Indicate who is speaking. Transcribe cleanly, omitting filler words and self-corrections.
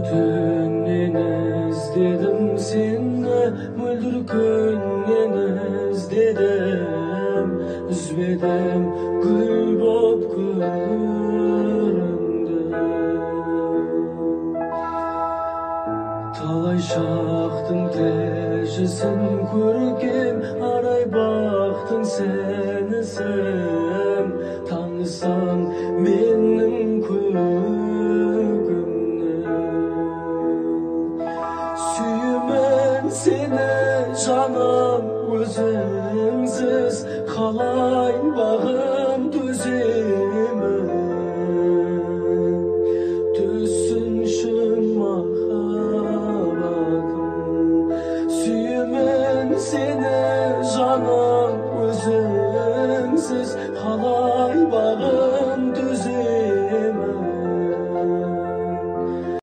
Speaker 1: Түннен іздедім сені, мөлдір күннен іздедім, үзбедім гүл боп көрінді. Талай шақтың тәжісін көргем, арай бақтың сәнісің, танысаң менің көгімнің. Сүйемін сені, жаным, өзіңсіз қалай бағым.